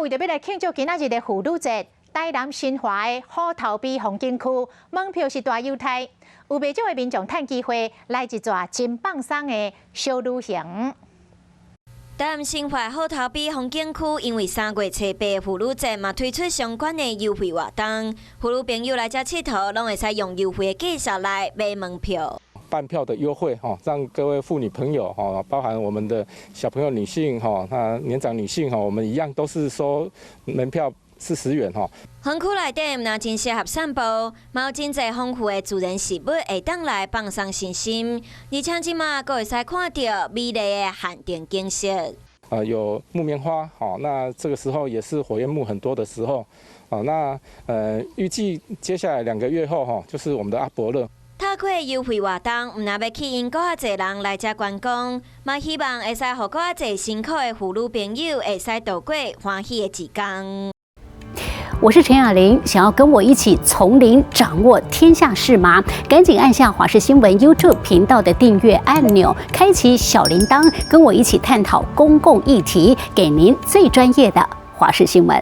為著欲來慶祝今仔日的婦女節，台南新華的虎頭埤風景區門票是大優待，有袂少的民眾趁機會來一逝真放鬆的小旅行。台南新華虎頭埤風景區因為3月初八婦女節嘛推出相關的優惠活動，婦女朋友來遮𨑨迌，攏會使用優惠的價數來買門票。半票的優惠哈，讓各位婦女朋友哈，包含我們的小朋友女性哈，那年長女性哈，我們一樣都是收門票40元哈。園區內底毋但真適合散步，嘛有真濟豐富的自然食物會當來放鬆身心，而且這馬閣會使看著美麗的限定景色。有木棉花，好，那這個時候也是火焰木很多的時候，啊，那預計接下來2個月後哈，就是我們的阿勃勒。透過優惠活動，毋但欲吸引閣較濟人來遮觀光，嘛希望會使予閣較濟辛苦的婦女朋友會使度過歡喜的一工。我是陳雅玲，想要跟我一起從零掌握天下事嗎？趕緊按下華視新聞 YouTube 頻道的訂閱按鈕，開啟小鈴鐺，跟我一起探討公共議題，給您最專業的華視新聞。